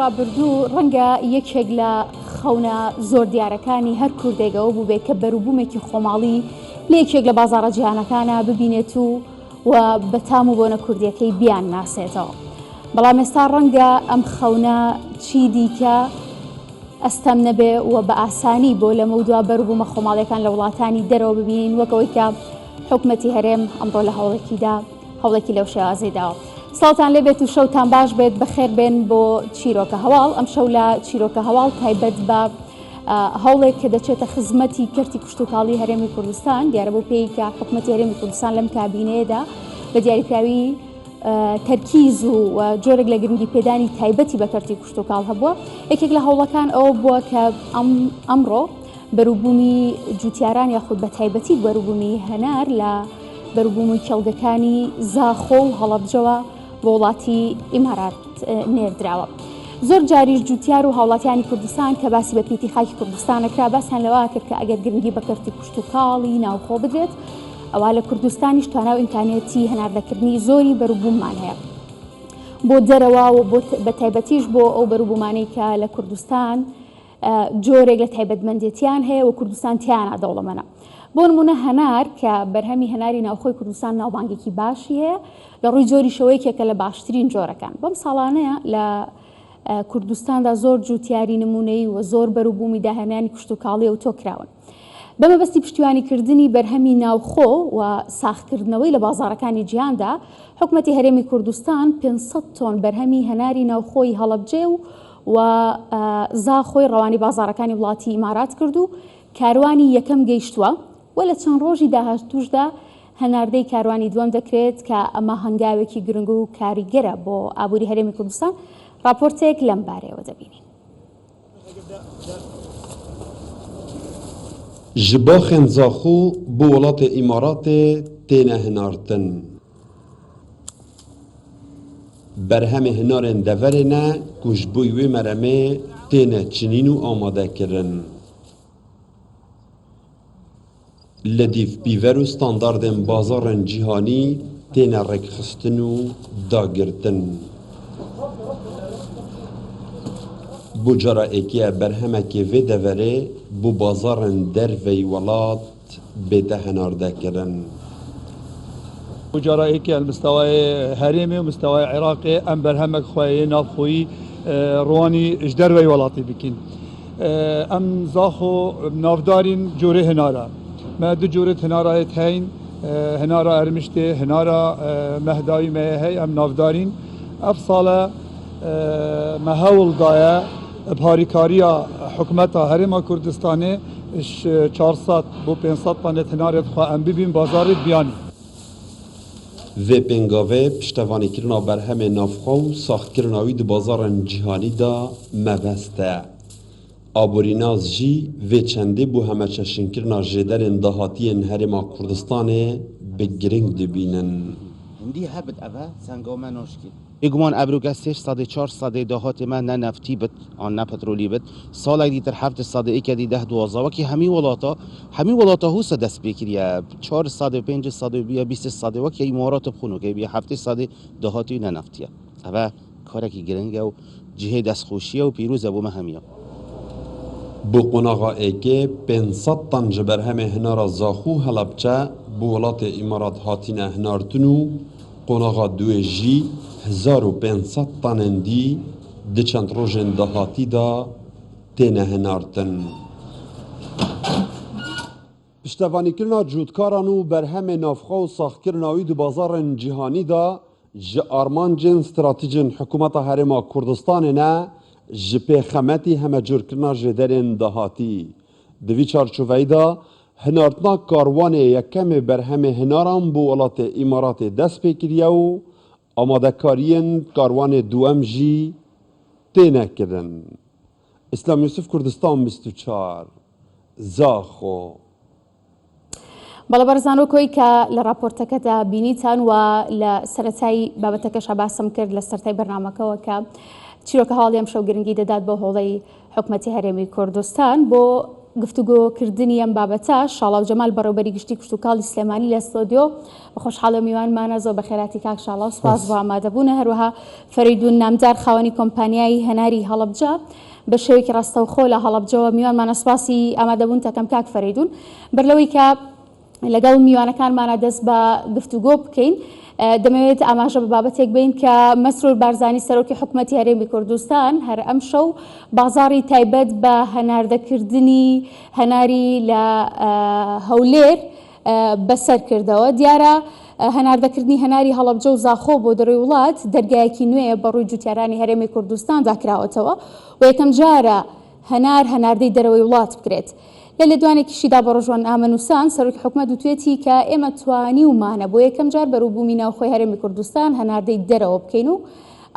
ڕابردوو ڕەنگە یەکێک لە خەونە زۆر دیارەکانی هەر کوردێک ئەوە بووبێت کە بەروبوومێکی خۆماڵی لە یەکێک لە بازاڕە جیهانەکانە ببینێت و و بە تام و بۆنە کوردیەکەی بیان ناسێتەوە. بەڵام ئێستا ڕەنگە ئەم خەونە چی دیکە ئەستەم نەبێ و بە ئاسانی بۆ لەمەودوا بەروبوومە خۆماڵیەکان لە وڵاتانی دەرەوە ببینین وەک ئەوەی کە حکومەتی هەرێم ئەمڕۆ لە هەوڵێکیدا هەوڵێکی لەو شێوازەی داوە. سڵاوتان لێبێت و شەوتان باش بێت بەخێر بێن بۆ چیرۆکە هەواڵ ئەم شەو لە چیرۆکە هەواڵ تایبەت بە هەوڵێک کە دەچێتە خزمەتی کەرتی کشتتوکاڵی هەرێمی کوردستان دیارە بۆ پێی کە حکوومەتی هەرێمی کوردستان لەم کابینەیەدا بە دیاریکراوی تەرکیز و جۆرێک لە گرنگی پێدانی تایبەتی بە کەرتی کشتتوکاڵ هەبووە یەکێک لە هەوڵەکان ئەوە بووە کە ئەم ئەمڕۆ بەروبوومی جوتیاران یاخود بە تایبەتی بەروبوومی هەنار لە بەروبوومی کێڵگەکانی زاخۆ و هەڵەبجەوە بۆ وڵاتی ئیمارات نێردراوە. زۆر جاریش جوتیار و هاوڵاتیانی کوردستان کە باسی بە پیتی خاکی کوردستانە کرا باسیان لەوە کرد کە ئەگەر گرنگی بە کەرتی کشتوکاڵی ناوخۆ بدرێت ئەوا لە کوردستانیش توانا و ئیمکانیەتی هەناردەکردنی زۆری بەروبووممان هەیە بۆ دەرەوە و بە تایبەتیش بۆ ئەو بەروبوومانەی کە لە کوردستان جۆرێک لە تایبەتمەندێتیان هەیە و کوردستان تیایانا دەوڵەمەنە. بۆ نموونە هەنار کە بەرهەمی هەناری ناوخۆی کوردستان ناوبانگێکی باشی هەیە، لە ڕووی جۆریشەوە یەکێکە لە باشترین جۆرەکان. بەم ساڵانەیە لە کوردستاندا زۆر جووتیاری نموونەیی و زۆر بەروبوومی داهێنانی کشتوکاڵی ئەوتۆ کراون. بە مەبەستی پشتیوانیکردنی بەرهەمی ناوخۆ و ساغکردنەوەی لە بازاڕەکانی جیهاندا، حکومەتی هەرێمی کوردستان 500 تۆن بەرهەمی هەناری ناوخۆی هەڵەبجەی و و زاخۆی ڕەوانەی بازاڕەکانی وڵاتی ئیمارات کرد و کاروانی یەکەم گەیشتووە و لە چەند ڕۆژی داهاتووشدا هەناردەی کاروانی دووەم دەکرێت کە ئەمە هەنگاوێکی گرنگ و کاریگەرە بۆ ئابووری هەرێمی کوردستان، ڕاپۆرتێک لەم بارەیەوە دەبینین. Ji baxên Zaxo bo welatê Îmaratê têne hinartin. Berhemê hinarên deverê ne ku ji bo wê meremê têne çinîn û amadekirin. Li dîv pîver û standardên bazarên cîhanî têne rêkxistin û dagirtin. Bo cara êkê ye berhemekê vê deverê bo bazarên derveyî welat bête henardekirin. Bo cara êkê li mistewayê herêmê û mistewayê Iraqê em berhemek xwe yê navxweyî rwanî ji derveyî welatî bikîn. Em Zaxo navdarîn corê hinara. Me du corê hinarayê heyn, hinara Ermiştê, hinara Mehdawî me yê hey em navdarîn. Ev sale me hewl daye bi harîkariya hikûmeta Herêma Kurdistanê ji 400 bo 500 tane hinarê xwe em bibîn bazarê biyanî. Vê pêngavê piştevanîkirina berhemê navxwe û saxkirina wî di bazarên cîhanî de mebest e. Aborînas jî vê çendê bo hemeçeşinkirina jêderên dahatiyên Herêma Kurdistanê bi giring dibînin. Hindî hebit eve senga me naşkê. Bêguman evrûke sêş sedê çar sedê dahatê me ne neftî bit an ne petrolî bit, salek dîtir heft sedê êke dî deh duwazdeh wekî hemî welata hemî welata hûsa dest pê kiriye çar sedê pênc sedê bûye bîst sedê wekî îmarat bi xwe nokê bûye heftê sedê dahatê wî ne neftî ye. Eve karekî giring e û cihê destxweşî ye û pîroz e bo me hemiya. Bo qonaxa êkê 500 ton ji berhemê hinara Zaxû Helebçe bo welatê Îmarat hatine hinartin û Qonaxa duê jî 1500 tonên dî di çend rojên dahatî de têne hinartin. Piştevanîkirina cotkaran û berhemê navxwe û saxkirina wî di bazarên cîhanî de ji armancên stratejên Hikûmeta Herêma Kurdistanê ne ji pêxemetî hemecûrkirina jêderên dahatî. Di vî çarçoveyî de Hinartina karwanê yekemê berhemê hinaran bo welatê Îmaratê dest pê kiriye û amadekariyên karwanê duwem jî têne kirin. Îslam Yûsif Kurdistan 24, Zaxo. بەڵێ بەڕێزان وەک ئەوەی کە لە ڕاپۆرتەکەدا بینیتان و لە سەرەتای بابەتەکەشا باسم کرد لە سەرەتای بەرنامەکەوە کە چیرۆکە هەواڵی ئەمشەو گرنگی دەدات بۆ هۆڵەی حکومەتی هەرێمی کوردستان بۆ. گفتوگۆکردنی ئەم بابەتە، شاڵاو جەمال بەڕێوبەری گشتی کشتوکاڵی سلێمانی لە ستۆدیۆ بە خۆشحاڵیەوە میوانمانە، زۆر بەخێرهاتی کاک شاڵاو، سوپاس بۆ ئامادەبوونە. هەروەها فەرەیدوون نامدار خاوەنی کۆمپانیای هەناری هەڵەبجە بە شێوەیەکی ڕاستەوخۆ لە هەڵەبجەوە میوانمانە، سوپاسی ئامادەبوونت ئەکەم کاک فەرەیدوون. بەر لەوەی کە لەگەڵ میوانەکانمانە دەست بە گفتوگۆ بکەین دەمەوێت ئاماژە بە بابەتێک بین کە مەسرور بارزانی سەرۆکی حکوومەتی هەرێمی کوردستان هەر ئەمشەو بازاڕی تایبەت بە هەناردەکردنی هەناری لە هەولێر بەسەر کردەوە. دیارە هەناردەکردنی هەناری هەڵەبجە و زاخۆ بۆ دەرەوەی وڵات دەرگایەکی نوێیە بەڕووی جوتیارانی هەرێمی کوردستاندا کراوەتەوە و یەکەمجارە هەنار هەناردەی دەرەوەی وڵات بکرێت. لە لێدوانێکیشیدا بە ڕۆژنامەنووسان، سەرۆکی حکومەت وتوێتی کە ئێمە توانیومانە بۆ یەکەمجار بەروبوومی ناوخۆی هەرێمی کوردستان هەناردەی دەرەوە بکەین و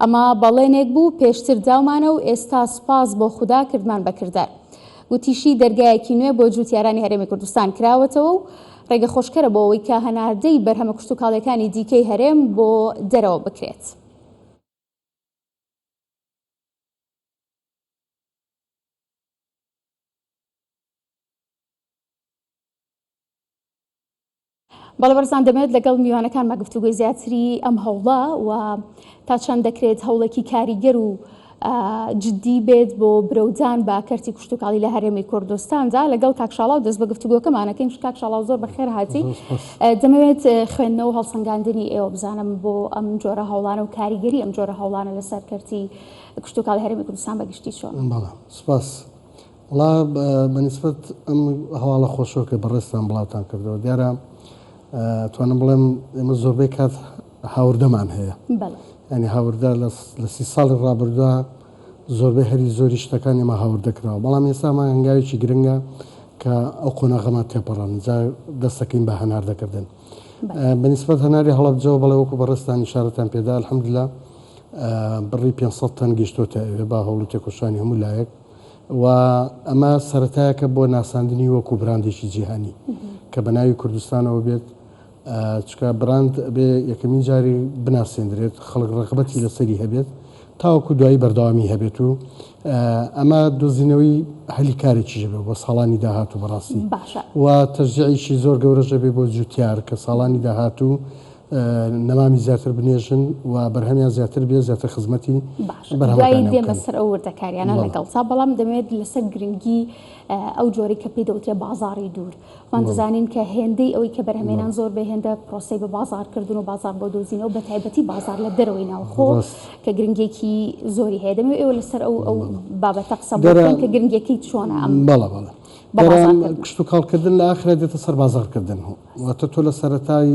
ئەمە بەڵێنێک بوو پێشتر داومانە و ئێستا سوپاس بۆ خودا کردمان بە کردار. وتیشی دەرگایەکی نوێ بۆ جووتیارانی هەرێمی کوردستان کراوەتەوە و ڕێگەخۆشکەرە بۆ ئەوەی کە هەناردەی بەرهەمە کشتوکاڵییەکانی دیکەی هەرێم بۆ دەرەوە بکرێت. بەڵێ بەڕێزان دەمەوێت لەگەڵ میوانەکانما گفتوگۆی زیاتری ئەم هەوڵە و تا چەند دەکرێت هەوڵێکی کاریگەر و جدی بێت بۆ برەودان بە کەرتی کشتتوکاڵی لە هەرێمی کوردستاندا لەگەڵ کاک شاڵاو دەست بە گفتوگۆکەمانەکەین کاک شاڵاو زۆر بەخێر هاتی دەمەوێت خوێندنەوە و هەڵسەنگاندنی ئێوە بزانم بۆ ئەم جۆرە هەوڵانە و کاریگەری ئەم جۆرە هەوڵانە لەسەر کەرتی کشتتوکاڵی هەرێمی کوردستان بە گشتی چۆن؟ بەڵێ سپاس. وەڵا بە نیسبەت ئەم هەواڵە خۆشەوە کە بەڕێزتان بڵاوتان کردەوە دیارە توانم بڵێم ئێمە زۆربەی کات هاوردەمان هەیە ینی هاوردە لە سی ساڵی ڕابردووە زۆربەی هەری زۆری شتەکان ئێمە هاوردە کراوە بەڵام ئێستا ئەمە هەنگاوێکی گرنگە کە ئەو قۆناغەمان تێپەڕاند جا دەستەکەین بە هەناردەکردن بە نیسبەت هەناری هەڵەبجەوە بەڵێ وەکو بەڕێزتان ئیشارەتان پێدا الحمدلله بڕی 500 تەن گەیشتۆتە ئەوێ با هەوڵ و تێکۆشانی هەموو لایەک و ئەمە سەرەتایەکە بۆ ناساندنی وەکو براندێکی جیهانی کە بە ناوی کوردستانەوە بێت چکە براند بێ یەکەمین جاری بناسێندرێت خەڵک ڕغبەتی لەسەری هەبێت تاوەکو دوایی بەردەوامی هەبێت و ئەمە دۆزینەوەی هەلی کارێکیش بێ بۆ ساڵانی داهاتوو بەڕاستی و تەشجیعێکی زۆر گەورەش دەبێ بۆ جوتیار کە ساڵانی داهاتوو نەمامی زیاتر بنێژن و بەرهەمیان زیاتر بێ زیاتر خزمەتی باشە دوایی دێمە سەر ئەو وردەکاریانە لەگەڵتا بەڵام دەمەوێت لەسەر گرنگی ئەو جۆرەی کە پێی دەوترێ بازاڕی دوور وان دەزانین کە هێندەی ئەوەی کە بەرهەمێنان زۆر بێ هێندە پرۆسەی بە بازاڕکردن و بازاڕ بۆ دۆزینەوە بە تایبەتی بازاڕ لە دەرەوەی ناوخۆ کە گرنگێکی زۆری هەیە دەمەوێت ئێوە لەسەر ئەو ئەو بابەتە قسە بکەن کە گرنگیەکەی چۆنە ئەم بەڵێ بەڵێ کشتوکاڵکردن لە ئاخرا دێتە سەر بازاڕکردن واتە تۆ لە سەرەتای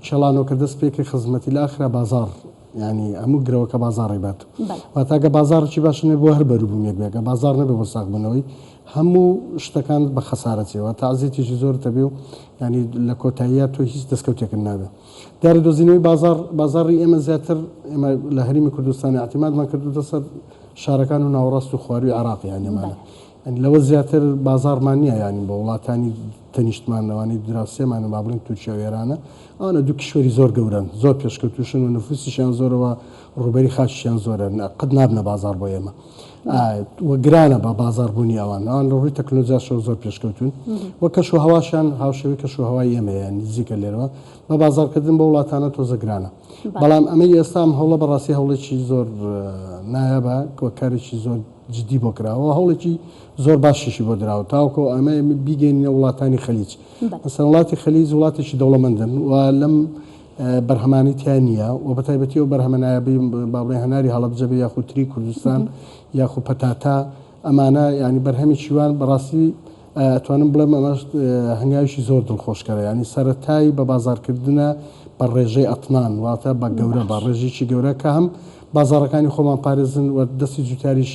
کێڵانەوە کە دەست پێکەی خزمەتی لە ئاخرا بازاڕ یانی هەموو گرەوەکە بازاڕی بات واتە گە بازاڕێکی باش نەبێ بۆ هەر بەروبوومێک بێ گە بازاڕ نەبێ بۆ ساغبوونەوەی هەموو شتەکانت بە خەسارە چێ واتە ئەزیەتێکی زۆرت ئەبێ و یانی لە کۆتاییا تۆ هیچ دەستکەوتێکت نابێ دیارە دۆزینەوەی بازاڕ بازاڕی ئێمە زیاتر ئێمە لە هەرێمی کوردستان اعتمادمان کردوتە سەر شارەکان و ناوەڕاست و خواروی عێراق یانی ئەمانە لەوە زیاتر بازاڕمان نییە یانی بۆ وڵاتانی تەنیشتمان لەوانەی دراوسێمانن با بڵێین تورکیا و ئێرانە ئەوانە دوو کیشوەری زۆر گەورەن زۆر پێشکەوتووشن و نفوسیشیان زۆرە و ڕووبەری خاکیشیان زۆرە قەت نابنە بازاڕ بۆ ئێمە و گرانە بە بازاڕبوونی ئەوان ئەوان لە ڕووی تەکنۆلۆژیاشەوە زۆر پێشکەوتوون و کەش و هەواشیان هاوشێوەی کەش و هەوای ئێمەیە نزیکە لێرەوە بە بازاڕکردن بۆ وڵاتانە تۆزە گرانە بەڵام ئەمەی ئێستا ئەم هەوڵە بەڕاستی هەوڵێکی زۆر نایابە و کارێکی زۆر جدی بۆ کراوە و هەوڵێکی زۆر باشیشی بۆ دراوە تاوەکو ئەمە بیگەینە وڵاتانی خەلیج مەسەلەن وڵاتی خەلیج وڵاتێکی دەوڵەمەندن و لەم بەرهەمانەی تیا نییە و بە تایبەتی ئەو بەرهەمە نایابەی با بڵێین هەناری هەڵەبجە بێ یاخود تری کوردستان یاخود پەتاتە ئەمانە یانی بەرهەمێکی وان بەڕاستی ئەتوانم بڵێم ئەمەش هەنگاوێکی زۆر دڵخۆشکەرە یانی سەرەتای بە بازاڕکردنە بە ڕێژەی ئەتنان واتە بە گەورە بە ڕێژەیەکی گەورە کە هەم بازاڕەکانی خۆمان پارێزن و دەستی جوتیاریش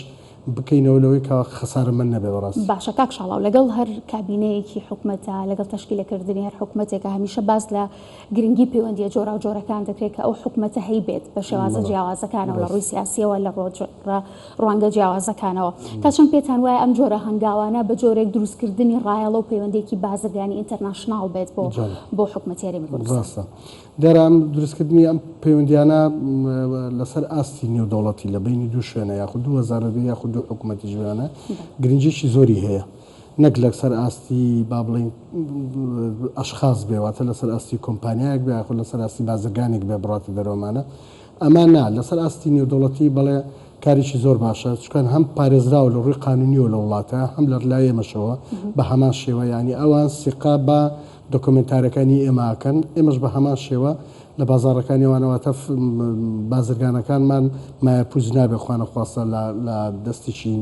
بکەینەوە لەوەی کە خەسارەمەند نەبێ بەڕاستی. باشە کاک شاڵاو لەگەڵ هەر کابینەیەکی حکومەتە لەگەڵ تەشکیلەکردنی هەر حکومەتێکە هەمیشە باس لە گرنگی پەیوەندیە جۆراوجۆرەکان دەکرێت کە ئەو حکومەتە هەیبێت بە شێوازە جیاوازەکانەوە لە ڕووی سیاسیەوە لە ڕوانگە جیاوازەکانەوە تا چەند پێتان وایە ئەم جۆرە هەنگاوانە بە جۆرێک دروستکردنی ڕایەڵە و پەیوەندیەکی بازرگانی international بێت بۆ بۆ حکومەتی هەرێمی کوردستان؟ ڕاستە دیارە ئەم دروستکردنی ئەم پەیوەندیانە لەسەر ئاستی نێودەوڵەتی لە بەینی دوو شوێنە یاخود دوو وەزارەت بێ یاخود دوو حکومەتیش بێ گرنگیەکی زۆری هەیە. نەک لەسەر ئاستی با بڵێین ئەشخاص بێ واتە لەسەر ئاستی کۆمپانیایەک بێ یاخود لەسەر ئاستی بازرگانێک بێ بڕاتە دەرەوەمانە ئەمە نا لەسەر ئاستی نێودەوڵەتی بەڵێ کارێکی زۆر باشە چکان هەم پارێزراوە لە ڕووی قانونیەوە لە وڵاتە هەم لە لای ئێمەشەوە بە هەمان شێوە یانی ئەوان سیقە بە دۆکۆمێنتارەکانی ئێمە ئەکەن ئێمەش بە هەمان شێوە لە بازاڕەکانی ئەوانە واتە بازرگانەکانمان مایەپووچ نابێ خوانەخواستە لە لە دەستێکی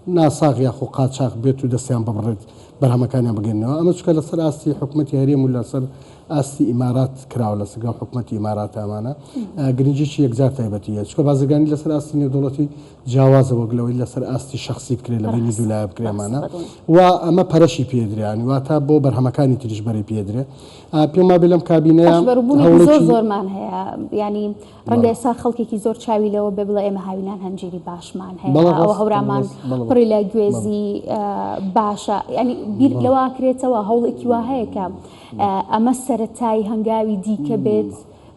ناساغ یاخۆ قاچاخ بێت و دەستیان ببڕێت بەرهەمەکانیان بگەنەوە ئەمە چونکە لەسەر ئاستی حکومەتی هەرێم و لەسەر ئاستی ئیمارات کراوە لەسەر گەڵ حکومەتی ئیمارات ئەمانە گرنگیی یەکجار تایبەتی هەیە چونکە بازرگانی لەسەر ئاستی نێودەوڵەتی جیاوازە وەک لەوەی لەسەر ئاستی شەخسی بکرێت لە بەینی دوولایە بکرێ ئەمانە و ئەمە پەرەشی پێدرێ یانی واتە بۆ بەرهەمەکانی تریش بەرەی پێدرێ پێم وابێ لەم کابینەیە بەروبوومێکی زۆر زۆرمان هەیە یانی ڕەنگە ئێستا خەڵکێکی زۆر چاوی لەوە بێ بڵێ ئێمە هاوینان هەنجیری باشمان هەیە ئەوە هەورامان پڕی لە گوێزی باشە ینی بیر لەوە کرێتەوە هەوڵێکی وا هەیە کە ئەمە سەتای هەنگاوی دیکە بێت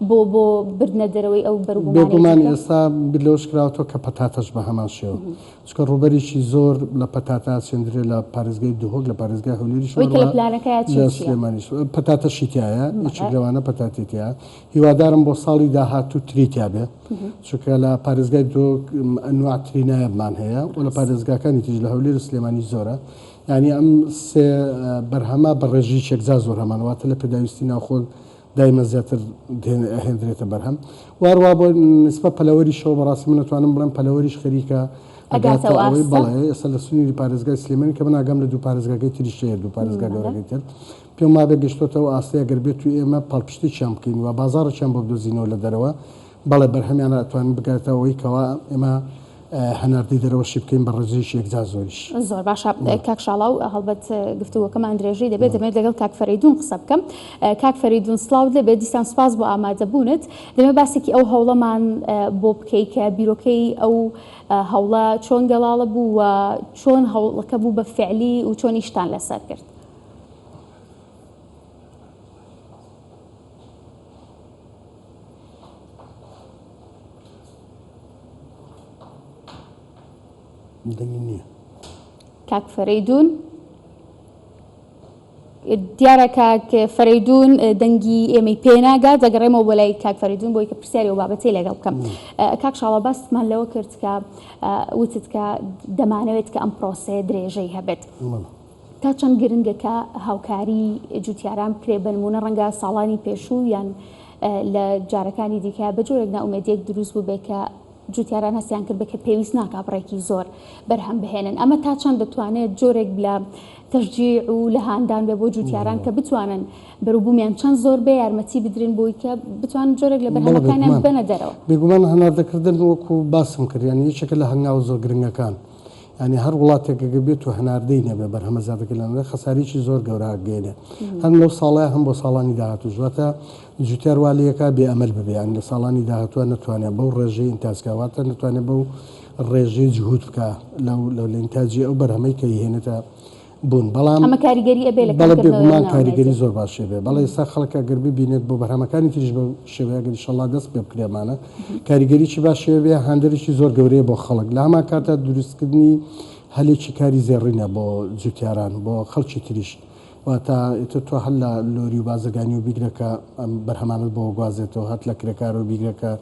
بۆ بۆ بردنە دەرەوەی ئەو بەروبوومانەی بێگومان ئێستا بیر لەوەش کراوەتەوە کە پەتاتەش بە هەمان شێوە چونکە ڕووبەرێکی زۆر لە پەتاتە ئەچێندرێ لە پارێزگای دهۆک لە پارێزگای هەولێریش ئەوەی کە لە پلانەکەیا چی لە سلێمانیش پەتاتەشی تیایە یەکێک لەوانە پەتاتی تیایە هیوادارم بۆ ساڵی داهاتوو تری تیا بێ چونکە لە پارێزگای دهۆک ئەنواع تری نایابمان هەیە و لە پارێزگاکانی تریش لە هەولێر و سلێمانی زۆرە یانی ئەم سێ بەرهەمە بە ڕێژەیەکی یەکجار زۆر هەمان واتە لە پێداویستی ناوخۆ دایمە زیاتر ئەهێندرێتە بەرهەم واروا بۆ نسبە پەلەوەریشەوە بەڕاستی من ئەتوانم بڵێم پەلەوەریش خەریکە ئەگاتە ئەوەی بەڵێ ئێستا لە سنووری پارێزگای سلێمانی کە من ئاگام لە دوو پارێزگاکەی تریش هەیە دوو پارێزگا گەورەکەی تر پێم وابێ گەشتۆتە ئەو ئاستەی ئەگەر بێت و ئێمە پاڵپشتێکیان بکەین و بازاڕێکیان بۆ بدۆزینەوە لە دەرەوە بەڵێ بەرهەمیان ئەتوانن بگاتە ئەوەی کەوا ئێمە هەناردەی دەرەوەشی بکەین بە ڕێژەیەکی یەکجار زۆریش. زۆر باشە کاک شاڵاو هەڵبەت گفتوگۆکەمان درێژەی دەبێت دەمەوێت لەگەڵ کاک فەرەیدون قسە بکەم کاک فەرەیدون سڵاوت لێبێت دیسان سوپاس بۆ ئامادەبوونت دەمەوێت باسێکی ئەو هەوڵەمان بۆ بکەی کە بیرۆکەی ئەو هەوڵە چۆن گەڵاڵە بوو و چۆن هەوڵەکە بوو بە فعلی و چۆن ئیشتان لەسەر کرد. دەنگی نییە. کاک فەرەیدون دیارە کاک فەرەیدون دەنگی ئێمەی پێ ناگات دەگەڕێمەوە بۆ لای کاک فەرەیدون بۆی کە پرسیاری ئەو بابەتەی لەگەڵ بکەم کاک شاڵە باستمان لەوە کرد کە وتت کە دەمانەوێت کە ئەم پرۆسەیە درێژەی هەبێت تا چەند گرنگە کە هاوکاری جوتیاران بکرێ بەنمونە ڕەنگە ساڵانی پێشوو یان لە جارەکانی دیکە بە جۆرێک نائومێدیەک دروست بووبێ کە جوتیاران هەستیان کردبێ کە پێویست ناکا بڕێکی زۆر بەرهەم بهێنن ئەمە تا چەند دەتوانێت جۆرێک لە تەشجیع و لە هاندان بێ بۆ جوتیاران کە بتوانن بەروبوومیان چەند زۆر بێ یارمەتی بدرێن بۆی کە بتوانن جۆرێک لە بەرهەمەکانیان ببەنە دەرەوە. بێگومان هەناردەکردن وەکو باسم کرد یانی یەکێکە لە هەنگاوە زۆر گرنگەکان. یانی هەر وڵاتێک ئەگەر بێت و هەناردەی نەبێ بەرهەمە زیادەکەی لە نەبێ خەسارێکی زۆر گەورە ئەگەیەنێ هەم لەو ساڵەیە هەم بۆ ساڵانی داهاتووش واتە جوتیار وا لێکا بێ ئەمەل ببێ یانی لە ساڵانی داهاتووە نەتوانێ بەو ڕێژەی ئینتاج کا واتە نەتوانێ بەو ڕێژەی جهود بکا لەو لەو لە ئینتاجی ئەو بەرهەمەی کە ئەیهێنێتە بوون بەڵام ئەمە کاریگەری ئەبێ لە بەڵێ کەمکردنەوەی بێگومان ناومێدی. کاریگەری زۆر باشی ئەبێ بەڵێ ئێستا خەڵک ئەگەر ببینێت بۆ بەرهەمەکانی تریش بەو شێوەیە ئەگەر ئیشەڵا دەست پێ بکرێ ئەمانە کاریگەریی باشی ئەبێ هاندەرێکی زۆر گەورەیە بۆ خەڵک لە هەمان کاتدا دروستکردنی هەلێکی کاری زێڕینە بۆ جوتیاران بۆ خەڵکی تریش واتە ئیتر تۆ هەر لە لۆری و بازرگانی و بیگرە کە ئەم بەرهەمانەت بۆ گوازێتەوە هەت لە کرێکارەوە بیگرە کە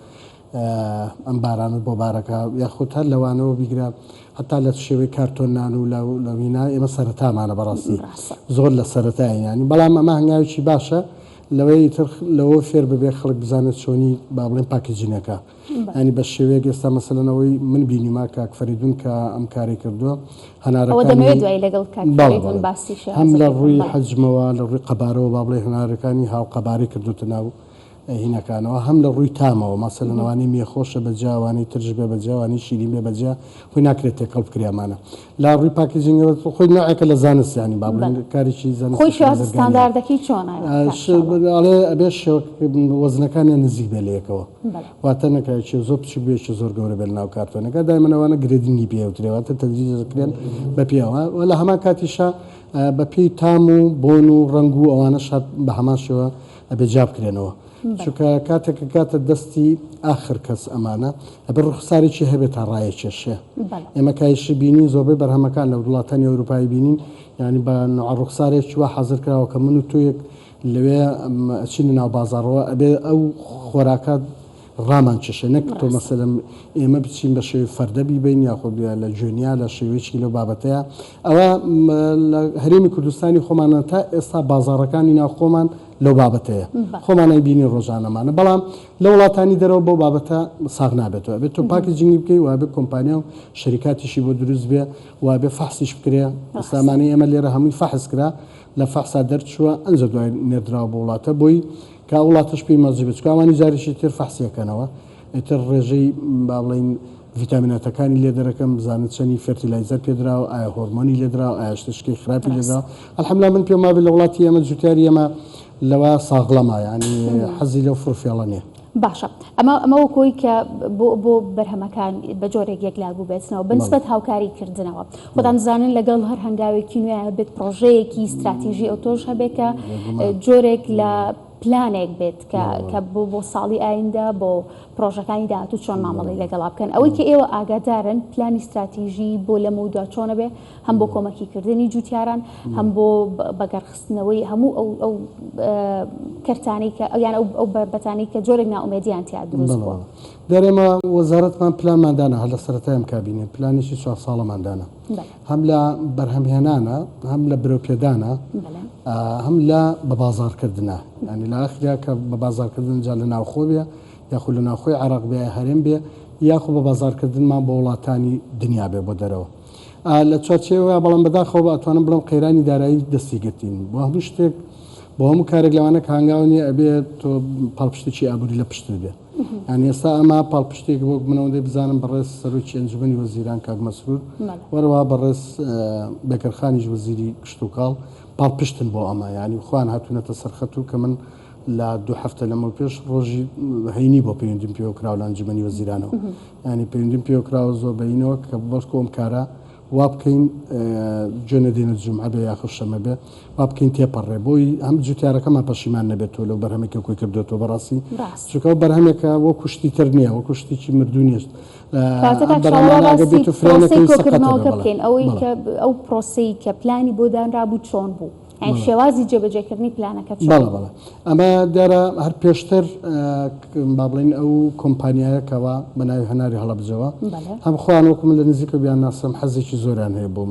ئەم بارانەت بۆ بارەکە یاخود هەر لەوانەوە بیگرە هەتا لە شێوەی کارتۆن نان و لە وینا ئێمە سەرەتامانە بەڕاستی زۆر لە سەرەتای ینی بەڵام ئەمە هەنگاوێکی باشە لەوەی تر لەوە فێر ببێ خەڵک بزانێت چۆنی با بڵێن packaging ەکە ینی بە شێوەیەک ئێستا مەسەلەن ئەوەی من بینیمە کاک فەریدون کە ئەم کارەی کردووە هەنارەکانی دوای لەگەڵ کاک فەریدون باسی هەم لە ڕووی حەجمەوە لە ڕووی قەبارەوە با بڵێ هەنارەکانی هاوقەبارەی کردوتە ناو هینەکانەوە هەم لە ڕووی تامەوە مەسەلەن ئەوانەی مێخۆشە بە جیا ئەوانەی ترش بێ بە جیا ئەوانەی شیرین بێ بە جیا خۆی ناکرێت تێکەڵ بکرێ ئەمانە لە ڕووی packaging ەوە خۆی نوعێکە لە زانست یانی با بڵێین کارێکی زانستی خۆی شێوازە بازرگانیە. ستانداردەکەی چۆنە کاک شاڵاو؟ ئەڵێ ئەبێ شێوە وەزنەکانیان نزیک بێ لە یەکەوە بەڵێ. واتە نەکا یەکێ زۆر بچووک بێ یەکێ زۆر گەورە بێ لە ناو کارتۆنەکە دایمەن ئەوانە grading ی پێ ئەوترێ واتە تەدریج دەکرێن بە پێوە و لە هەمان کاتیشا بە پێی تام و بۆن و ڕەنگ و ئەوانەش هەر بە هەمان شێوە ئەبێ جیا بکرێنەوە. چونکە کاتێک کە گاتە دەستی ئاخر کەس ئەمانە ئەبێ ڕوخسارێکی هەبێت تا ڕایەکێشێ. ئێمە کایشی بینین زۆربەی بەرهەمەکان لە وڵاتانی ئەوروپایی بینین یانی بە نوعە ڕوخسارێکی وا حازر کراوە کە من و تۆیەک لەوێ ئەچینە ناو بازاڕەوە ئەبێ ئەو خۆراکە ڕامان کێشێ نەک تۆ مەسەلەن ئێمە بچین بە شێوەی فەردە بیبەین یاخود لە جۆنیا لە شێوەیەکی لەو بابەتەیە ئەوە لە هەرێمی کوردستانی خۆمانە تا ئێستا بازاڕەکانی ناو خۆمان لەو بابەتەیە خۆمان ئەیبینین ڕۆژانەمانە بەڵام لە وڵاتانی دەرەوە بەو بابەتە ساغ نابێتەوە ئەبێت تۆ packaging ی بکەی و ئەبێ کۆمپانیا و شەریکاتیشی بۆ دروست بێ و ئەبێ فەحسیش بکرێ ئێستا ئەمانەی ئێمە لێرە هەمووی فەحس کرا لە فەحسا دەرچووە ئەنجا دوای نێردراوە بۆ وڵاتە بۆی کە ئەو وڵاتەش پێی مەرجی بێت چونکە ئەوانی جارێکی تر فەحسی ئەکەنەوە ئیتر ڕێژەی با بڵێین ڤیتامیناتەکانی لێ دەرەکەن بزانن چەنی fertilizer پێ دراوە ئایا هۆرمۆنی لێ دراوە ئایا شتێکی خراپی لێ دراوە الحمدلله من پێم وابێ لە وڵاتی ئێمە جوتیاری ئێمە لەوە ساغڵەمە یانی حەزی لەو فڕوفێڵە نییە. باشە ئەمە ئەمە وەکو ئەوەی کە بۆ بۆ بەرهەمەکان بە جۆرێک یەکلا بووبێتنەوە بە نسبەت هاوکاری کردنەوە خۆتان دەزانن لەگەڵ هەر هەنگاوێکی نوێ بێت پرۆژەیەکی ستراتیژی ئەوتۆش هەبێت کە جۆرێک لە پلانێک بێت کە کە بۆ بۆ ساڵی ئایندە بۆ پرۆژەکانی داهاتوو چۆن مامەڵەی لەگەڵا بکەن ئەوەی کە ئێوە ئاگادارن پلانی ستراتیژی بۆ لەمەودوا چۆنە بێ هەم بۆ کۆمەکی کردنی جوتیاران هەم بۆ بەگەڕخستنەوەی هەموو ئەو ئەو کەرتانەی کە یان ئەو ئەو بەتانەی کە جۆرێک نائومێدیان تیا دروست بووە. دیارە ئێمە وەزارەتمان پلانمان دانا هەر لە سەرەتای ئەم کابینەیە پلانێکی چوار ساڵەمان دانا هەم لە بەرهەمهێنانە هەم لە برەوپێدانە هەم لە بە بازاڕکردنە یانی لە ئاخریا کە بە بازاڕکردن جا لە ناوخۆ بێ یاخود لە ناوخۆی عێراق بێ هەرێم بێ یاخۆ بە بازاڕکردنمان بۆ وڵاتانی دنیا بێ بۆ دەرەوە لە چوارچێوەیە بەڵام بەداخەوە بە ئەتوانم بڵێم قەیرانی دارایی دەستی گرتین بۆ هەموو شتێک بۆ هەموو کارێک لەوانە کە هەنگاو نییە ئەبێ تۆ پاڵپشتێکی ئابووری لە پشتت بێ یانی ئێستا ئەمە پاڵپشتێک وەک من ئەوەندەی بزانم بەڕێز سەرۆکی ئەنجومەنی وەزیران کاک مەسرور وەرەوە بەڕێز بێکەرخانیش وەزیری کشتوکاڵ پاڵپشتن بۆ ئەمە یانی خۆیان هاتوونەتە سەرخەت و کە من لە دوو هەفتە لەمەو پێش ڕۆژی هەینی بۆ پەیوەندیم پێوە کراوە لە ئەنجومەنی وەزیرانەوە یانی پەیوەندیم پێوە کراوە زۆر بەینەوە کە بەڵکو ئەم کارە وا بکەین جوێ نەدەینە جومعە بێ یاخود شەمە بێ وا بکەین تێپەڕێ بۆی هەم جوتیارەکەمان پەشیمان نەبێتەوە لەو بەرهەمەی کە کۆی کردوێتەوە بەڕاستی چونکە ئەو بەرهەمێکە وەکو شتی تر نییە وەکو شتێکی مردوو نییە کاتە کاک شاڵاو باسی پرۆسەی کۆکردنەوەکە بکەین ئەوەی کە ئەو پرۆسەی کە پلانی بۆ دانرابوو چۆن بوو؟ یانی شێوازی جێبەجێکردنی پلانەکە چۆن بەڵێ بەڵێ ئەمە دیارە هەر پێشتر با بڵێین ئەو کۆمپانیایە کەوا بە ناوی هەناری هەڵەبجەوە هەم خۆیان وەکو من لە نزیکەوە بیانناسم حەزێکی زۆریان هەیە بۆ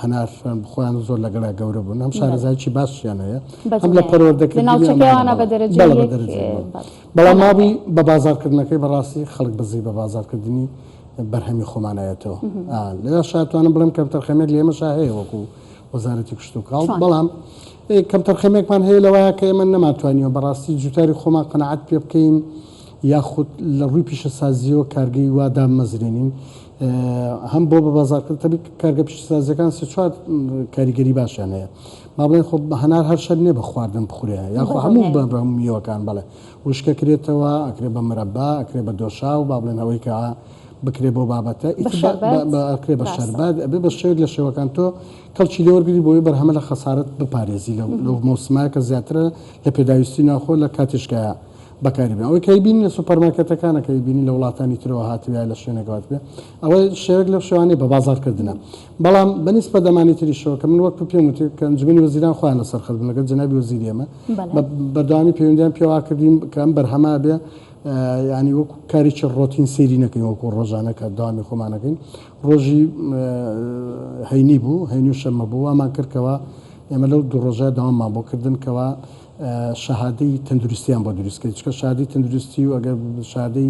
هەنار خۆیان زۆر لەگەڵیا گەورە بوون هەم شارەزایەکی باشیان هەیە هەم لە پەروەردەکردنی ناوچەکەیانە بە دەرەجەی بەڵێ بە دەرەجەی بەڵام مابووی بە بازاڕکردنەکەی بەڕاستی خەڵک بەزەی بە بازاڕکردنی بەرهەمی خۆمانایەتەوە لەوێشا توانم بڵێم کەمتەرخەمیەک لە ئێمەشا هەیە وەکو وەزارەتی کشتوکاڵ بەڵام کەمتەرخەمێکمان هەیە لەوەیە کە ئێمە نەمانتوانیوە بەڕاستی جوتاری خۆمان قەناعەت پێ بکەین یاخود لە ڕووی پیشەسازیەوە کارگەی وا دابمەزرێنین هەم بۆ بە بازاڕکردن تەبی کارگە پیشەسازیەکان سێ چوار کاریگەری باشیان هەیە با بڵێن خۆ هەنار هەر شەر نییە بە خواردن بخورێ یاخۆ هەموو بە میوەکان بەڵێ وشکە کرێتەوە ئەکرێ بە مرەبا ئەکرێ بە دۆشاو با بڵێن ئەوەی کە بکرێ بەو بابەتە ئیتر ئەکرێ بە شەربەت ئەبێ بە شێوەیەک لە شێوەکان تۆ کەڵکی لێ وەرگری بۆی بەرهەمە لە خەسارەت بپارێزی لەو لەو مەوسمایە کە زیاترە لە پێداویستی ناوخۆ لە کاتیشکایە بەکاری بێن ئەوەی کە ئەیبینی لە سوپەرمارکێتەکانە کە ئەیبینی لە وڵاتانی ترەوە هاتبێ یا لە شوێنێک هاتبێ ئەوە شێوەیەک لەو شێوانەی بە بازاڕ کردنە بەڵام بە نیسبەت ئەمانی تریشەوە کە من وەک پێم وتی کە ئەنجومەنی وەزیران خۆیان لەسەر خەت بوون لەگەڵ جەنابی وەزیری ئێمە بە بەردەوامی پەیوەندیان پێوە کردین کە ئەم بەرهەمە بێ یانی وەکو کارێکی ڕۆتین سەیری نەکەین وەکو ڕۆژانە کە دەوامی خۆمان ئەکەین ڕۆژی هەینی بوو هەینی و شەممە بوو وامان کرد کەوا ئێمە لەو دوو ڕۆژە دەواممان بۆ کردن کەوا شەهادەی تەندروستیان بۆ دروست کرد چکە شادی تەندروستی و ئەگەر شادەی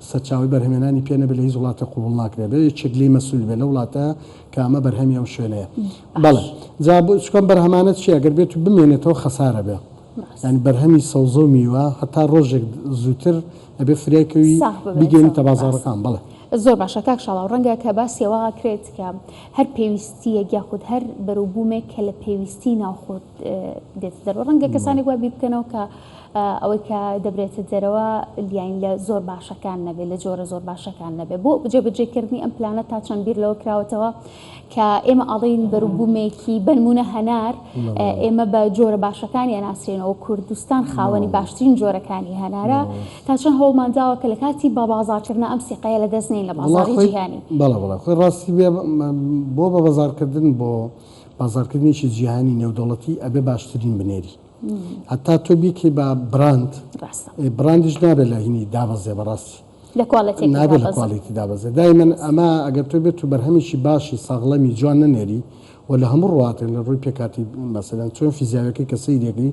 سەرچاوی بەرهەمێنانی پێ نەبێت لە هیچ وڵاتە قوبڵ ناکرێت بێ یەکێک لێی مەسول بێ لە وڵاتە کە ئەمە بەرهەمی ئەو شوێنەیە بەڵێ جا چکەم بەرهەمانە چی ئەگەر بێت و بمێنێتەوە خەسارە بێ یانی بەرهەمی سەوزە و میوە هەتا ڕۆژێک زووتر ئەبێ فریای کەوی ساغ ببێتەوە بیگەینیتە ڕاستە. بازاڕەکان بەڵێ. زۆر باشە کاک شاڵاو ڕەنگە کە باسی ئەوە ئەکرێت کە هەر پێویستییەک یاخود هەر بەروبوومێک کە لە پێویستی ناوخۆ دێتە دەرەوە ڕەنگە کەسانێک وا بیر بکەنەوە کە. ئەوەی کە دەبرێتە دەرەوە یانی لە زۆر باشەکان نەبێ لە جۆرە زۆر باشەکان نەبێ بۆ جێبەجێکردنی ئەم پلانە تا چەند بیر لەوە کراوەتەوە کە ئێمە ئەڵێین بەروبوومێکی بەنمونە هەنار ئێمە بە جۆرە باشەکانی ئەناسرێنەوە کوردستان خاوەنی باشترین جۆرەکانی هەنارە تا چەند هەوڵمان داوە کە لە کاتی بە بازاڕکردنا ئەم سیقەیە لە دەست نەین لە بازاڕی جیهانی. بەڵێ بەڵێ خۆی ڕاستی بێ بۆ بە بازاڕکردن بۆ بازاڕکردنێکی جیهانی نێودەوڵەتی ئەبێ باشترین بنێری هەتا تۆ بیکەی بە براند براندیش نابێت لە هینی دابەزێ بەڕاستی لە کوالێتیەکەی نابێت لە دابەزێ. کوالیتی دابەزێ دایمەن ئەمە ئەگەر تۆ بێت و بەرهەمێکی باشی ساغڵەمی جوان نەنێری و لە هەموو ڕواتێن لە ڕووی پێکاتی مەسەلەن چۆن فیزیاویەکەی کە سەیرێکی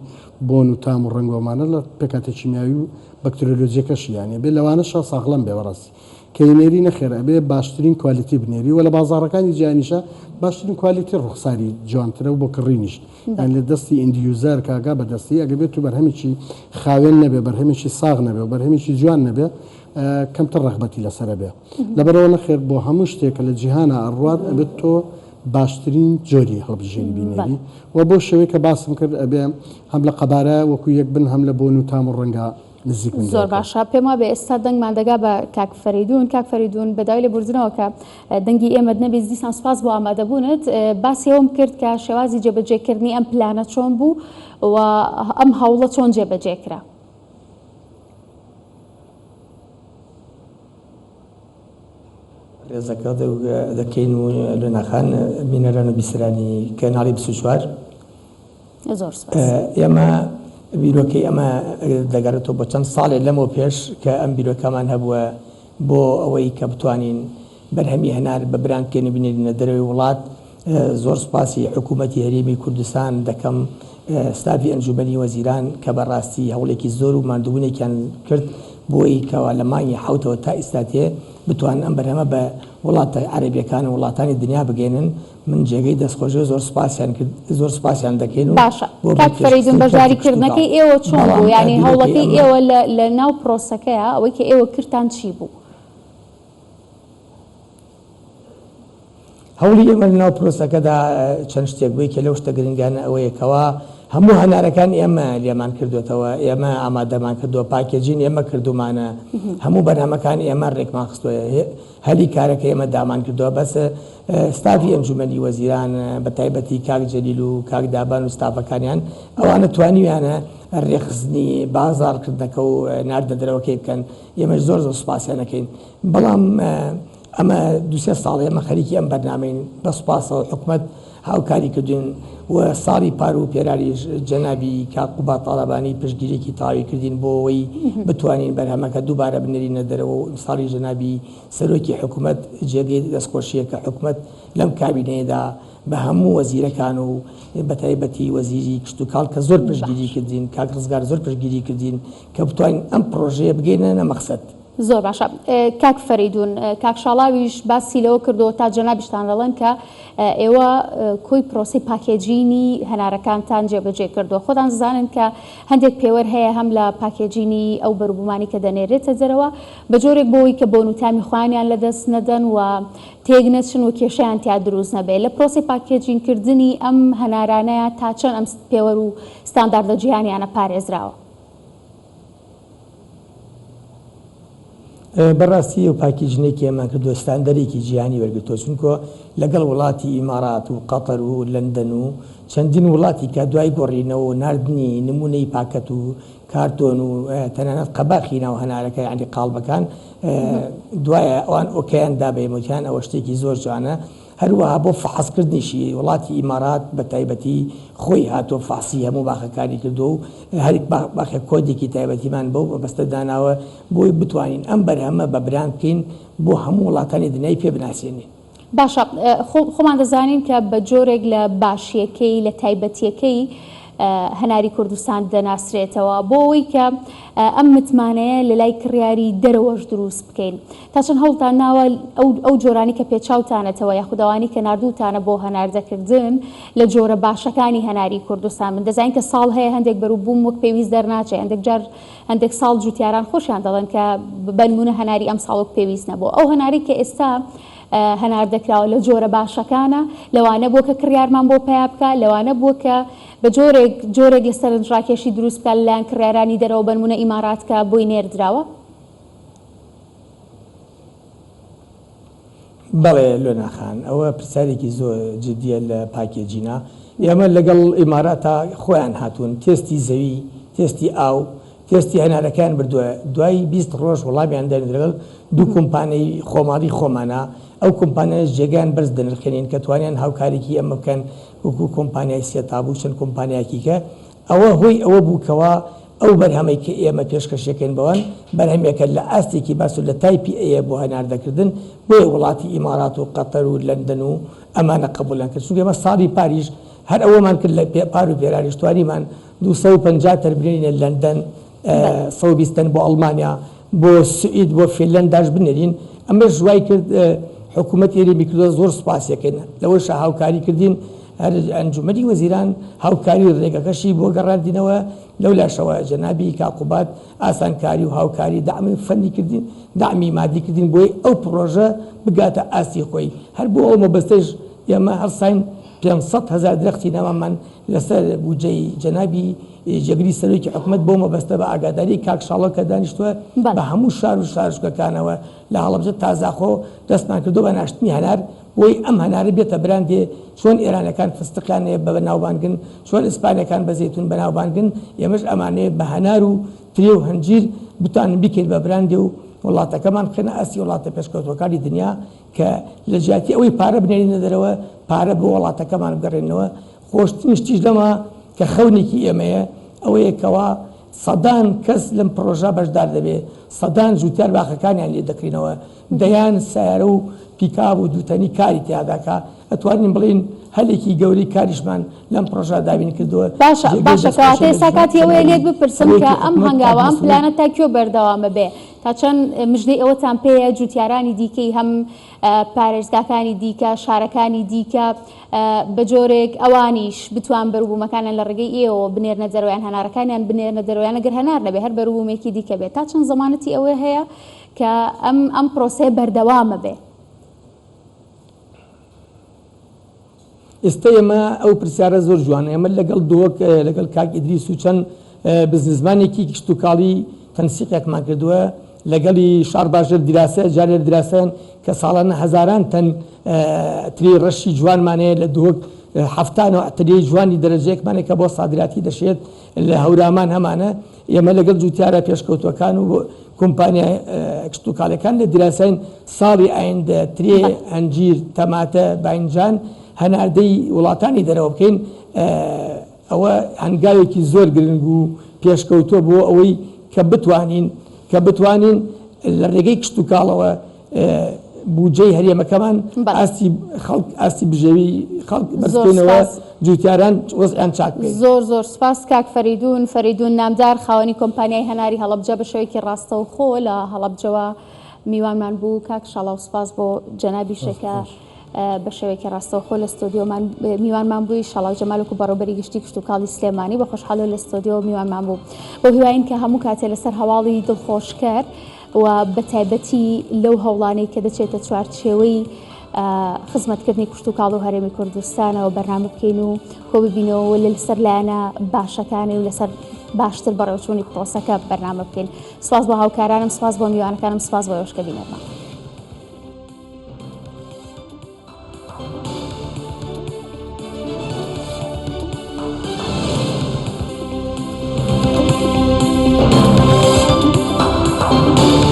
بۆن و تام و ڕەنگ و ئەمانە لە پێکهاتە کیمیاوی و بەکترۆلۆجیەکەشی یانی ئەبێ لەوانەشا ساغڵەم بێ بەڕاستی کە ئەینێری نەخێر ئەبێ باشترین کوالیتی بنێری و لە بازاڕەکانی جیهانیشا باشترین کوالیتی ڕوخساری جوانترە و بۆ کڕینیش یان لە دەستی end user کاگا بە دەستی ئەگەر بێت و بەرهەمێکی خاوێن نەبێ بەرهەمێکی ساغ نەبێ و بەرهەمێکی جوان نەبێ کەمتر ڕەغبەتی لەسەرە بێ لەبەرئەوە نەخێر بۆ هەموو شتێک کە لە جیهانا ئەڕوات ئەبێت تۆ باشترین جۆری هەڵبژێری بینێری و بەو شێوەی کە باسم کرد ئەبێ هەم لە قەبارە وەکو یەک بن هەم لە بۆن و تام و ڕەنگا نزیک بن زۆر لەیەکەوە. باشە پێم وابێ ئێستا دەنگمان دەگا بە کاک فەرەیدوون کاک فەرەیدوون بە داوای لێبوردنەوە کە دەنگی ئێمەت نەبیست دیسان سوپاس بۆ ئامادەبوونت باسی ئەوەم کرد کە شێوازی جێبەجێکردنی ئەم پلانە چۆن بوو و ئەم هەوڵە چۆن جێبەجێ کرا؟ ڕێزەکە دەکەین و لۆنا خان بینەران و بیسەرانی کەناڵی 24 زۆر سپاس. ئێمە بیرۆکەی ئەمە دەگەڕێتەوە بۆ چەند ساڵێ لەمەو پێش کە ئەم بیرۆکەمان هەبووە بۆ ئەوەی کە بتوانین بەرهەمی هەنار بە براند بکەین و بینێرینە دەرەوەی وڵات زۆر سوپاسی حکوومەتی هەرێمی کوردستان دەکەم ستافی ئەنجوومەنی وەزیران کە بە ڕاستی هەوڵێکی زۆر و ماندووبوونێکیان کرد بۆی کەوا لە مانگی حەوتەوە تا ئیستا تێ بتوانن ئەم بەرهەمە بە وڵاتە عەرەبیەکان و وڵاتانی دنیا بگەینن من جێگەی دەستخۆشیە زۆر سوپاسیان کرد زۆر سوپاسیان دەکەین و باشە بۆ کاک فەرەیدون بەرپێشخستنی کەرتی بەشداری کشتوکاڵ کردنەکەی ئێوە چۆن بەڵام بوو یانی بیرۆکەی هەوڵەکەی ئەمە ئێوە لە لە ناو پرۆسەکەیا ئەوەی کە ئێوە کردتان چی بوو؟ هەوڵی ئێمە لە ناو پرۆسەکەدا چەند شتێک بوو یەکێ لەو شتە گرنگانە ئەوەیە کەوا هەموو هەنارەکان ئێمە لێمان کردوێتەوە ئێمە ئامادەمان کردووە packaging ئێمە کردومانە هەموو بەرهەمەکان ئێمە ڕێکمان خستووە هەلی کارەکە ئێمە دامان کردووە بەس ستافی ئەنجومەنی وەزیران بە تایبەتی کاک جەلیل و کاک دابان و ستافەکانیان ئەوانە توانیویانە ڕێکخستنی بازاڕکردنەکە و ناردنە دەرەوەکەی بکەن ئێمەش زۆر زۆر سوپاسیان ئەکەین بەڵام ئەمە دوسێ ساڵ ئێمە خەریکی ئەم بەرنامەین بە سوپاسەوە حکومەت هاوکاری کردوین و ساڵی پار و پێراریش جەنابی کاک قوباد تاڵەبانی پشتگیریەکی تەواوی کردین بۆ ئەوەی بتوانین بەرهەمەکە دووبارە بنێرینە دەرەوە و ئیمساڵیش جەنابی سەرۆکی حکومەت جێگەی دەستخۆشیە کە حکومەت لەم کابینەیەدا بە هەموو وەزیرەکان و بەتایبەتی وەزیری کشتوکاڵ کە زۆر پشتگیری کردین کاک ڕزگار زۆر پشتگیری کردین کە بتوانین ئەم پڕۆژەیە بگەینە مەخسەد. زۆر باشە کاک فەرەیدون، کاک شاڵاویش باسی لەوە کردووە تا جەنابیشتان دەڵێن کە ئێوە کۆی پرۆسەی packaging ی هەنارەکانتان جێبەجێ کردووە. خۆتان دەزانن کە هەندێک پێوەر هەیە هەم لە packaging ی ئەو بەروبوومانەی کە دەنێرێتە دەرەوە بە جۆرێک بۆ ئەوەی کە بۆن و تامی خۆیانیان لەدەست نەدەن و تێک نەچن و کێشەیان تیا دروست نەبێ. لە پرۆسەی packaging کردنی ئەم هەنارانەیە تا چەند ئەم پێوەر و ستانداردە جیهانیانە پارێزراوە؟ بەڕاستی ئەو packaging ەی کە ئێمە کردووە ستاندەرێکی جیهانی وەرگرتووە چونکۆ لەگەڵ وڵاتی ئیمارات و قەتەر و لەندەن و چەندین وڵاتی کە دوای گۆڕینەوە و ناردنی نمونەی پاکەت و کارتۆن و تەنانەت قەباخی ناو هەنارەکە یانی قاڵبەکان دوایە ئەوان okay یان دا بە ئێمە وتیان ئەوە شتێکی زۆر جوانە هەروەها بۆ فەحسکردنیشی وڵاتی ئیمارات بە تایبەتی خۆی هاتووە فەحسی هەموو باخەکانی کردووە و هەر باخێک کۆدێکی تایبەتیمان بەو مەبەستە داناوە بۆی بتوانین ئەم بەرهەمە بە براند بکەین بۆ هەموو وڵاتانی دنیای پێ بناسێنین. باشە خۆمان دەزانین کە بە جۆرێک لە باشیەکەی لە تایبەتیەکەی هەناری کوردستان دەناسرێتەوە بۆ ئەوەی کە ئەم متمانەیە لە لای کڕیاری دەرەوەش دروست بکەین تا چەند هەوڵتان ناوە ئەو جۆرانی کە پێچاوتانەتەوە یاخود ئەوانی کە ناردووتانە بۆ هەناردەکردن لە جۆرە باشەکانی هەناری کوردستان بن دەزانین کە ساڵ هەیە هەندێک بەروبووم وەک پێویست دەرناچێت هەندێک جار هەندێک ساڵ جوتیاران خۆشیان دەڵێن کە بەنمونە هەناری ئەم ساڵ وەک پێویست نەبوو ئەو هەناری کە ئێستا هەناردەکراوە لە جۆرە باشەکانە لەوانە بووە کە کڕیارمان بۆ پیا بکە لەوانە بووە کە. بە جۆرێک جۆرێک لە سەرنجڕاکێشی دروست بکات لەلایەن کڕیارانی دەرەوە بەنمونە ئیمارات کە بۆی نێردراوە؟ بەڵێ لۆنا خان ئەوە پرسیارێکی زۆر جدیە لە packaging ا ئێمە لەگەڵ ئیماراتا خۆیان هاتوون تێستی زەوی تێستی ئاو تێستی هەنارەکەیان بردووە دوای 20 ڕۆژ وەڵامیان داین لەگەڵ دوو کۆمپانیای خۆماڵی خۆمانە ئەو کۆمپانیایش جێگایان بەرز دەنرخێنین کە توانیان هاوکاریکی ئەمە بکەن وەکو کۆمپانیای سێتاب و چەند کۆمپانیایەکی کە ئەوە هۆی ئەوە بوو کەوا ئەو بەرهەمەی کە ئێمە پێشکەشیەکەین بەوان بەرهەمێکە لە ئاستێکی باس و لە type ی A یە بۆ هەناردەکردن بۆیە وڵاتی ئیمارات و قەتەر و لەندەن و ئەمانە قبوڵیان کرد چونکە ئێمە ساڵی پاریش هەر ئەوەمان کرد لە پار و پێراریش توانیمان 250 تەن بنێرینە لەندەن 120 تەن بۆ ئەڵمانیا بۆ سوئید بۆ فینلەنداش بنێرین ئەمەش وای کرد حکوومەتی هەرێمی کردووە زۆر سوپاسیەکەین لەوەشا هاوکاری کردین هەر ئەنجومەنی وەزیران هاوکاری ڕێگەکەشی بۆ گەڕاندینەوە لەولاشەوە جەنابی کاک قوباد ئاسانکاری و هاوکاری دەعمی فەنی کردین دەعمی مادی کردین بۆی ئەو پڕۆژە بگاتە ئاستی خۆی هەر بۆ ئەو مەبەستەش ئێمە هەڵساین 500 هەزار درەختی نەمامان لەسەر بودجەی جەنابی جێگری سەرۆکی حکومەت بۆ مەبەستە بە ئاگاداری کاک شاڵۆ کە دانیشتووە بە هەموو شار و شارۆچکەکانەوە لە هەڵەبجە تا زاخۆ دەستمان کردووە بە ناشتنی هەنار بۆی ئەم هەنارە بێتە براندێ چۆن ئێرانەکان فستقیان هەیە بە بەناوبانگن چۆن ئیسپانیەکان بە زەیتون بەناوبانگن ئێمەش ئەمانەوێ بە هەنار و ترێ و هەنجیر بتوانین بیکەین بە براندێ و وڵاتەکەمان بخەینە ئاستی وڵاتە پێشکەوتووەکانی دنیا کە لە جیاتی ئەوەی پارە بنێرینە دەرەوە پارە بۆ وڵاتەکەمان بگەڕێنەوە خۆشترین شتیش لەمە کە خەونێکی ئێمەیە ئەوەیە کەوا سەدان کەس لەم پڕۆژە بەشدار دەبێ، سەدان جووتیار باخەکانیان لێ دەکرینەوە، دەیان سەیارە و پیکاب و دووتەنی کاری تیا دەکا، ئەتوانین بڵێین هەلێکی گەورەی کاریشمان لەم پڕۆژە دابین کردووە. باشە جێگەی باشە کەواتە دەستخۆشیە لە ئێستا کاتی ئەوەیە جەنابی لێت بپرسم کە سەرۆکی ئەم حکومەت کاک هەنگاوە ئەم مەسرور. پلانە تا کوێ بەردەوام ئەبێ؟ تا چەند مژدەی ئەوەتان پێیە جووتیارانی دیکەی هەم پارێزگاکانی دیکە، شارەکانی دیکە بە جۆرێک ئەوانیش بتوان بەروبوومەکانیان لە ڕێگەی ئێوەوە بنێرنە دەرەوە یان هەنارەکانیان بنێرنە دەرەوە یان ئەگەر هەنار نەبێ هەر بەروبوومێکی دیکە بێت تا چەند زەمانەتی ئەوەی هەیە کە ئەم ئەم پرۆسەیە بەردەوامە بێ؟ ئێستا ئێمە ئەو پرسیارە زۆر جوانە ئێمە لەگەڵ دهۆک لەگەڵ کاک ئیدریس و چەند بزنسمانێکی کشتوکاڵی تەنسیقێکمان کردووە لەگەڵی شارباژێر دیراسە جارێر دیراسەن کە ساڵانە هەزاران تەن ترێی ڕەشی جوانمان هەیە لە دهۆک حەفتا نەوع ترێی جوانی دەرەجەیەکمان هەیە کە بۆ سادراتی دەشێت لە هەورامان هەمانە ئێمە لەگەڵ جوتیارە پێشکەوتووەکان و کۆمپانیا کشتوکاڵیەکان لە دیراساین ساڵی ئایندە ترێ، هەنجیر، تەماتە، باینجان هەناردەی وڵاتانی دەرەوە بکەین، ئەوە هەنگاوێکی زۆر گرنگ و پێشکەوتووە بۆ ئەوەی کە بتوانین کە بتوانین لە ڕێگەی کشتوکاڵەوە بودجەی هەرێمەکەمان ئاستی خەڵک ئاستی بژێوی خەڵک بەرز بکەینەوە جوتیاران وەزعیان چاک بکەین. زۆر زۆر سوپاس کاک فەریدون فەریدون نامدار خاوەنی کۆمپانیای هەناری هەڵەبجە بە شێوەیەکی ڕاستەوخۆ لە هەڵەبجەوە میوانمان بوو کاک شاڵاو سوپاس بۆ جەنابیشە کە بە شێوەیەکی ڕاستەوخۆ لە ستۆدیۆمان میوانمان بووی شاڵاو جەمال وەکو بەڕێوبەری گشتی کشتوکاڵی سلێمانی بە خۆشحاڵەوە لە ستۆدیۆ میوانمان بوو بەو هیواین کە هەموو کاتێ لەسەر هەواڵی دڵخۆشکەر و بەتایبەتی لەو هەوڵانەی کە دەچێتە چوارچێوەی خزمەتکردنی کشتوکاڵ و هەرێمی کوردستانەوە بەرنامە بکەین و کۆببینەوە لەسەر لایەنە باشەکانی و لەسەر باشتر بەڕێوەچوونی پرۆسەکە بەرنامە بکەین. سپاس بۆ هاوکارانم، سپاس بۆ میوانەکانم، سپاس بۆ ئێوەش کە بینەرمان.